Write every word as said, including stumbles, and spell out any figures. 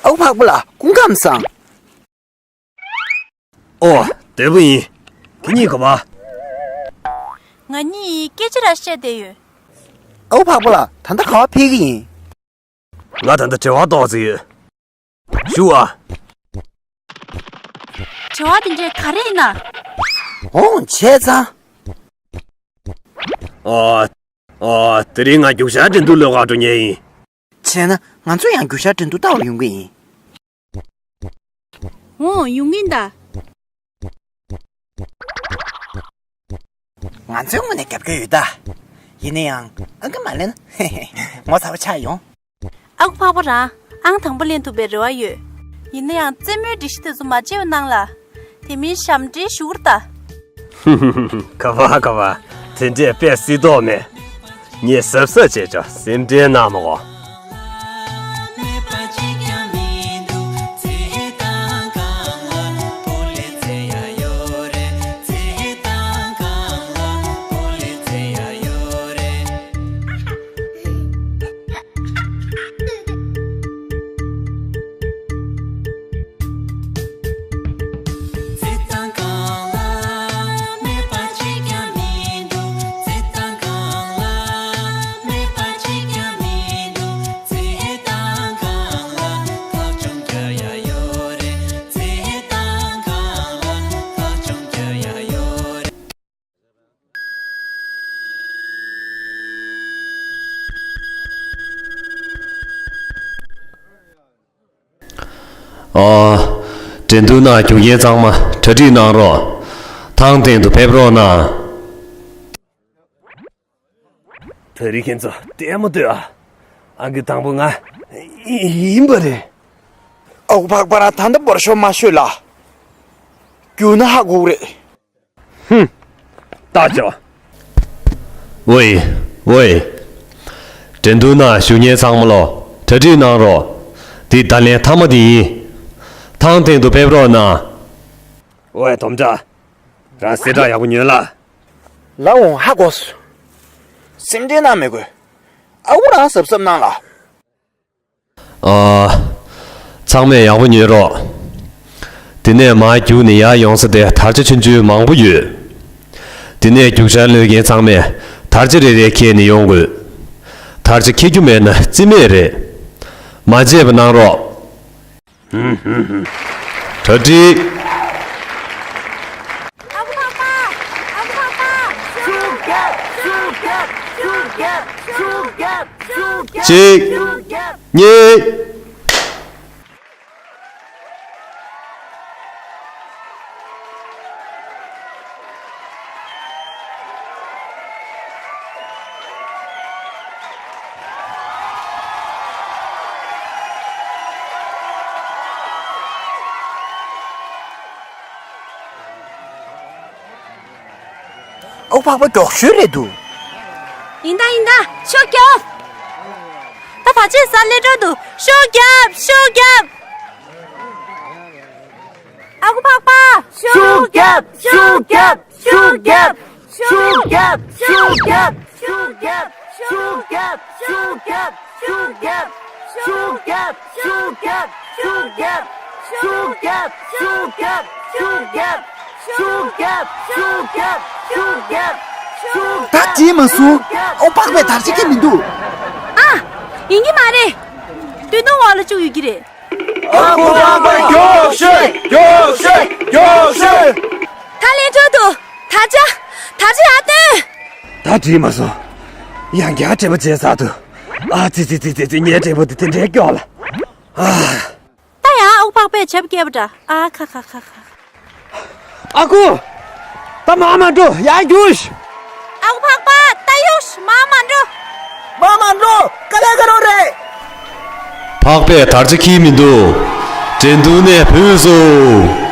ཨའུ་འཕགས་པ་ལགས་སྐུ་ཁམས་བཟང་། ཨོ། བདེ་པོ་ཡིན། ཁྱེད་གཉིས་ག་པར། ང་གཉིས་སྐད་ཆ་ར་བཤད་བསྡད་ཡོད། ཨའུ་འཕགས་པ་ལགས་ད་ལྟ་ག་པར་ཕེབས་ཀྱི་ཡིན། ང་ད་ལྟ་འབྲེལ་བ་ཏོག་ཙམ་ཡོད། བཞུགས་ཨ། དྲི་བ་དེ་འདྲས་ག་རེ་ཡིན་ན། འོང་བྱས་ཙང་། ཨ། ཨ། དེ་རིང་ང་རྒྱུག་ཤར་འགྲན་བསྡུར་ལས་ཀར་འགྲོ་མཁན་ཡིན། བྱས་ན་ང་ཚོ་ཡང་རྒྱུག་ཤར་འགྲན་བསྡུར་ལྟ་བར་ཡོང་གི་ཡིན། འོང་ཡོང་གི་ཡིན་ད། ང་ཚོའི་ངོས་ནས་རྒྱབ་སྐྱོར་ཡོད་ད། ཡིན་ན་ཡང་ཨང་ཀི་མ་ལེན་ན་ངོ་ཚ་པོ་ཆགས་ཡོང་། ཨ་ཁུ་འཕགས་པ་རང་ཨང་དང་པོ་ལེན་ཐུབ་པའི་རེ་བ་ཡོད། ཡིན་ན་ཡང་རྩེད་མོའི་སྒྲིག་གཞི་དེ་ཚོ་མ་བརྗེད་པ་གནང་ལ། དེ་མིན་ཞབས་འདྲེན་ཞུ་གི་རེད་ད། ག་པར་ག་པར། དེ་འདྲས་དཔེ་སྲིད་དོགས་མེད། ངས་གཟབ་གཟབ་བྱས་ཆོག་སེམས་ཁྲལ་གནང་མ་དགོས། ཨ། འགྲན་བསྡུར་ནང་རྒྱུག་མཁན་ཚང་མ་གྲ་སྒྲིག་གནང་རོགས། ཐང་སྟེང་དུ་ཕེབས་རོགས་གནང་། ད་རེས་ཁྱེད་ཚོ་ལྟད་མོ་ལྟོས་ཨ། ཨང་ཀི་དང་པོ་ང་ཡིན་པ་རེད། ཨ་ཁུ་འཕགས་པ་རང་ད་ལྟ་འབོར་ཤོག་མ་ཤོད་ལ། རྒྱུགས་ན་ཧ་གོ་གི་རེད། ཧུམ། ལྟ་ཆོག་ཝེ། ཝེ། འགྲན་བསྡུར་ནང་ཞུགས་མཁན་ཚང་མ་ལོ་གྲ་སྒྲིག་གནང་རོགས། འདི་བརྡ་ལན་མཐའ་མ་དེ་ཡིན། ཐང་སྟེང་དུ་ཕེབས་རོགས་གནང་། ཝེ་དོམ་ཁྲ། རང་གསལ་བསྒྲགས་ཡག་པོ་ཉོན་ལ། ལགས་འོང་ཧ་གོ་སོང་། སེམས་ཁྲལ་གནང་མི་དགོས། ཨ་ཁུ་རང་གཟབ་གཟབ་གནང་ལ། ཨ། ཚང་མས་ཡག་པོ་ཉོན་རོགས། དེ་ནས་མར་རྒྱུགས་ནས་ཡར་ཡོང་ས་དེ་དར་ཆ་ཆུང་ཆུང་མང་པོ་ཡོད། དེ་ནས་རྒྱུག་ཤར་གློད་མཁན་ཚང་མས་དར་ཆ་རེ་རེ་འཁྱེར་ནས་ཡོང་དགོས། དར་ཆ་འཁྱེར་རྒྱུ་མེད་ན་རྩིས་མེད་རེད། མ་བརྗེད་པ་གནང་རོགས། གྲ་སྒྲིག་ཨ་ཁུ་འཕགས་པ། ཨ་ཁུ་འཕགས་པ། ཤུགས་རྒྱབ། ཤུགས་རྒྱབ། ཤུགས་རྒྱབ། ཤུགས་རྒྱབ། ཤུགས་རྒྱབ། གཅིག་ཤུགས་རྒྱབ། གཉིས། ཨོ་འཕགས་པ་མགྱོགས་ཤོས་རེད་འདུག་ཡིན་ད་ཡིན་ད། ཤུགས་རྒྱོབ། ད་ད་ཅི་ས་སླེབས་འགྲོ་འདུག་ཤུགས་རྒྱོབ། ཤུགས་རྒྱོབ། ཨ་ཁུ་འཕགས་པ། ཤུགས་རྒྱོབ། ཤུགས་རྒྱོབ། ཤུགས་རྒྱོབ། ཤུགས་རྒྱོབ། ཤུགས་རྒྱོབ། ཤུགས་རྒྱོབ། ཤུགས་རྒྱོབ། ཤུགས་རྒྱོབ། ཤུགས་རྒྱོབ། ཤུགས་རྒྱོབ། ད་བྲིས་མ་སོང་། ཨོ་འཕགས་པས་དར་ཆ་ཁྱེར་མི་འདུག་ཨ། ཡིན་གྱི་མ་རེད། སྟོད་ཐུང་འོག་ལ་བཅུག་ཡོད་ཀྱི་རེད། ཨ་ཁུ་འཕགས་པ་མགྱོགས་ཤོས། མགྱོགས་ཤོས། མགྱོགས་ཤོས། ད་ལན་འཕྲོད་དུ། དར་ཆ། དར་ཆ་ཡར་བཏོན། ད་བྲིས་མ་སོང་། ཡང་བསྐྱར་སྤྲད་པ་བྱས་ཚར་དུས། ཨ་ཙི་ཙི་ཙི་ཙི་ཙི། ངའི་སྤྲད་པ་དེ་དེ་འདྲའི་སྐྱོ་ལ། ཨ། ད་ཡང་ཨ་ཁུ་འཕགས་པས་བྱབ་བཀལ་བ་འདྲ། ཨ་ཁ་ཁ་ཁ་ཁ། ཨ་ཁུ། ད་མར་མ་འགྲོ། ཡར་རྒྱུགས། ཨ་ཁུ་འཕགས་པ། ད་རྒྱུགས། མར་མ་འགྲོ། མར་མ་འགྲོ། དཀའ་ལས་ཁག་པོ་རེད། འཕགས་པས་དར་ཆ་འཁྱེར་མི་འདུག་འགྲན་བསྡུར་ནས་བུད་སོང་།